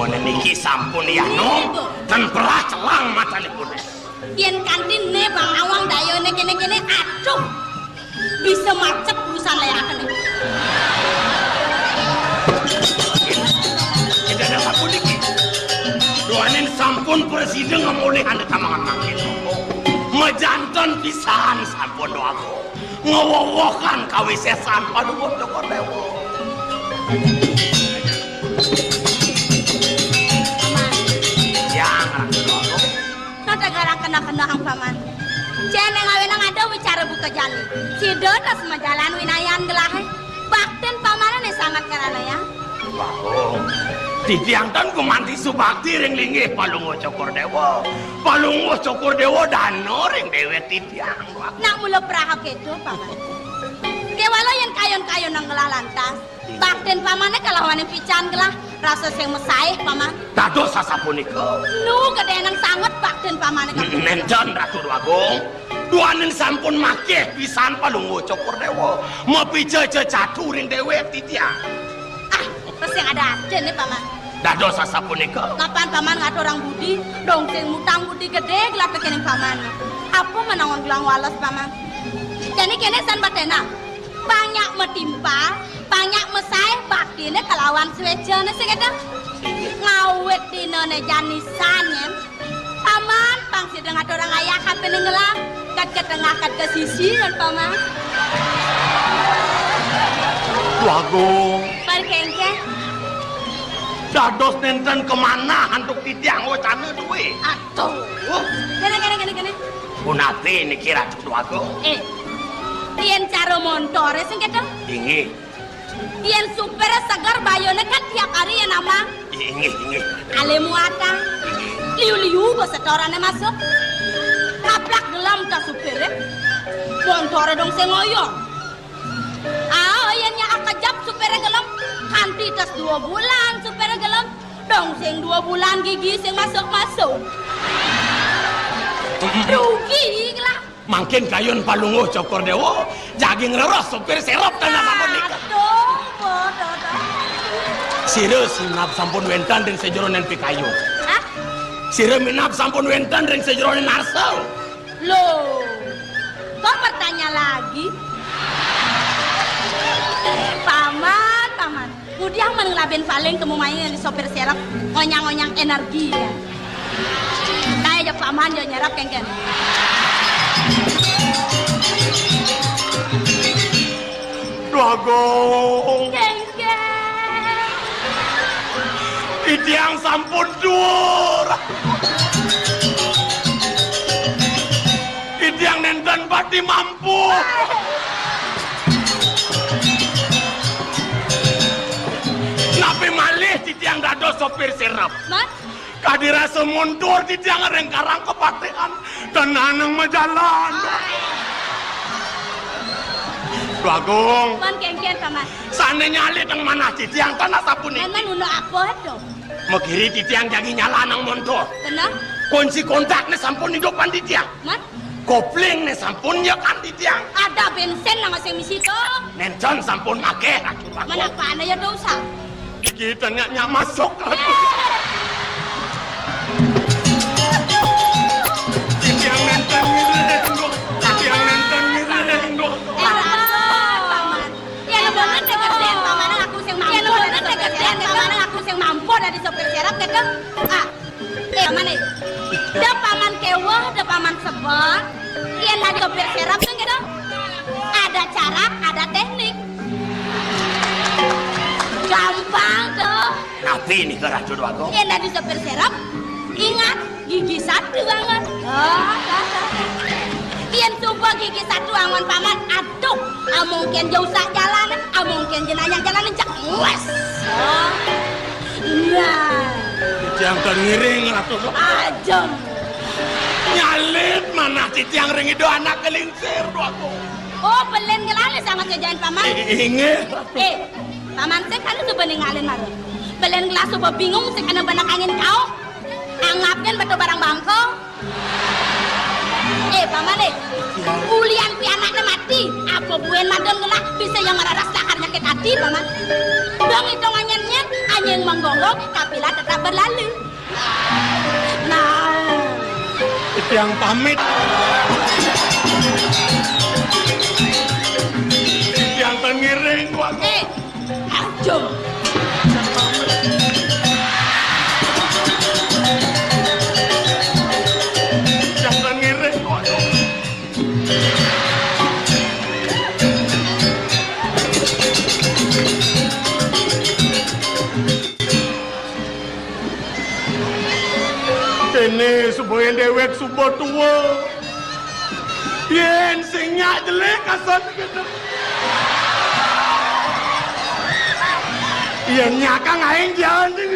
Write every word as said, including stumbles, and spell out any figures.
Niki sampun ya nom, ten perah celang matanipun. Yen kanti ne Bang Awang dayane kene-kene, aduh, bisa macet urusan layakane. Tidak ada sampun niki. Duaning sampun presiden ngemulih ane tamangan mangkin. Mejanten pisan sampun doaku. Ngewowohan kawisesan Palungguh Cokor Dewa. Yang ratu doaku. Nata garang kena-kena hang paman. Cene ngawinang ada wicara buka jani. Sida tas majalan winayan gelahe. Baktin pamane ne sangat karana ya. Wah, titiang tan gumanti subakti ring linggih Palungguh Cokor Dewa. Palungguh Cokor Dewa dana ring dewek titiang. Wah. Nak mula praha keto, paman. Kewala yen kayon-kayon nang gelah lantas. Baktin pamane kalawaning pican gelah rasa sing mesaih, paman. Dados sasapunika. Nu gedhe nang sanget baktin pamane ka. Nenten, Ratu Agung. Duaning sampun makeh pisan Palungguh Cokor Dewa. Mapica cecatu ring dewek titiang. Ah, terus yang ada aja nih, paman. Dados sasapunika. Kapan paman ngaturang budi, dong sing mutang budi gedhe gelah tekening paman. Apa menangon gelang wales, paman? Jani kene san batena. Banyak metimpa, banyak mesai, baktine kelawan swecane sing ada. Ngawit dinane jani san yen. Paman, pang sida ngaturang ayah kapene ngelah, kat ke tengah, kat ke sisi, kan, paman? Wagung. Pan kengkeng. Dados nenten kemana antuk titiang wacana duwe. Aduh. Kene, kene, kene, kene. Punapi niki Ratu Wagung? Eh, yen cara montore sing keto? Inggih. Yen supire seger bayune kan tiap hari ya namang. Inggih, inggih. Ale muatan. Liu-liu go setorane masuk. Kaplak gelem ta supire. Montore dong sing ngoyong. Ah, yen nyak kejap supire gelem. Kanti tes dua bulan supire gelem. Dong sing dua bulan gigi sing masuk-masuk. Rugi lah. Mangkin kayun Palungguh Cokor Dewa, jagi ngreres supir serep tanah sampun nikah. Aduh, bodoh, bodoh. Sira minab sampun wenten ring sajeroning pikayun. Hah? Sira minab sampun wenten ring sajeroning arsa. Loh, kok bertanya lagi? Paman, paman. Ngudiang men ngelabin paling temu main di sopir serep, ngonyang-ngonyang energi ya. Kayak aja paman dia nyerap kengken. Dagong. Kengken. Itiang sampun dur. Itiang nenten pati mampu. Napi malih titiang dados sopir serep? Mas? Kadi rasa mundur titiang ring karang kapatihan, tenanang majalan. Bagong. Pan kengken, Paman. Sane nyalih teng manah titiang tanah sapunika. Paman unduk apa to? Makiri titiang jagi nyalanang montor. Kenapa? Kunci kontakne sampun idupan titiang. Man? Koplingne sampun nyekan titiang. Ada bensin nang sing misi to? Nenten sampun akeh, Ratu Bagong. Manapane ya dosa? Iki tengah nyak masuk. Titiang nenten ngiring, Dok. Titiang nenten ngiring, Dok. Paman, Paman. Yen bener dadi sopir serep, Paman, aku sing mampu. Yen bener dadi sopir serep, Paman, aku sing mampu dadi sopir serep, gitu. Ah, eh, Paman, eh. Da Paman keweh, da Paman sebel. Yen dadi sopir serep, kan, gitu. Ada cara, ada teknik. Gampang, tuh. Napi nika, Ratu Dwagung? Yen dadi sopir serep, ingat, gigi satu angon. Oh, oh, oh. Yen suba gigi satu angon, Paman, aduh, amung ken jauh sak jalan, amung ken jenayah jalan, cek wes. Oh. Nah. Titiang kan ngiring, Ratu. Ajem. Nyalip manah titiang ring ida anak kelingsir, Dwagung. Oh, belen gelale sangat ngejain, Paman. I-, inggih, Ratu. Eh, Paman sing kan suba ningalin mara. Belen gelah suba bingung sing kena benek angin kau. Anggapin betul barang bangko. Eh, Paman, eh. Ulian pianakne mati. Apa Buin madem gelah bisa yang meraras lahar nyakit hati, Paman. Dong itu nganyet-nyet, anjing menggonggong, kafilah tetap berlalu. Nah. Itu yang pamit. Itu yang ngiring, Wak. Eh, Arjun. Yang ngiring, Wak. Kene suba yen dewek suba tua. Yen sing nyak jelek kasar gitu. Yen nyakang aing jalan sing